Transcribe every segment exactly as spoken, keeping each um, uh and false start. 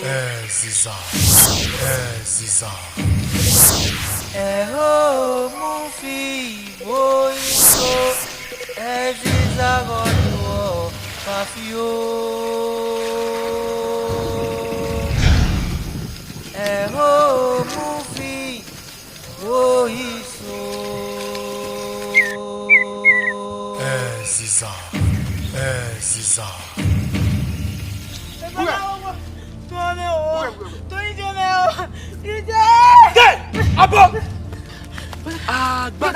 Ẹziza, ẹziza. Ẹho mufi vbo iso, ẹziza gọdọ fafio. Ẹho mufi vbo iso. Ẹziza, ẹziza. Dee, abọ. Agba.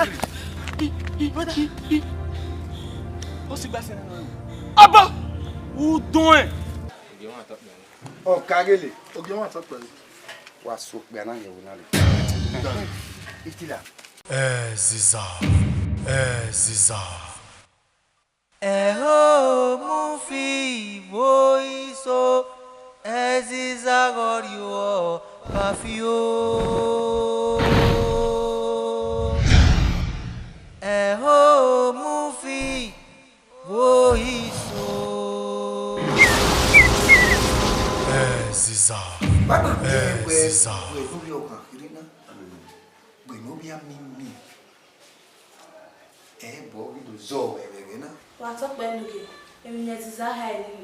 Ọ si gba sẹ. Abọ. Udun ẹ. Ọ ka gele. Ogie wan tọ kpẹre. Wa so okpia na yẹn vbe na rre. Itila. Ẹziza, ẹziza. Ẹho mufi vbo iso, ẹziza gọrriọ fafio. Ẹho mufi vbo iso. Ẹziza. Baba, ẹziza. Wẹ, wẹ, wẹ, wẹ, wẹ, ọkhan kherhe na. Wẹ ne ovbi a miẹn miẹn. Ẹ bọ ghi do zọ vbe ẹghẹ na. Wa tọ kpẹ nugie, emwi ne ẹziza ha ẹre.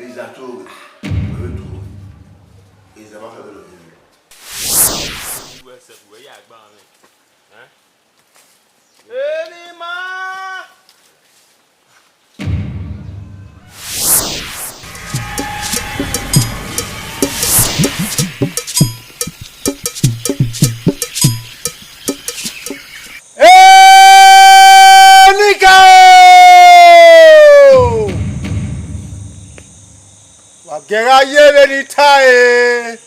Eza to, wẹ vbe to. Eza ma fẹ vbe lo. Uwẹ sẹ, uwẹ ya gba mwẹ. Eni ma. Enika o! Wa gẹ gha ye vbene I tae.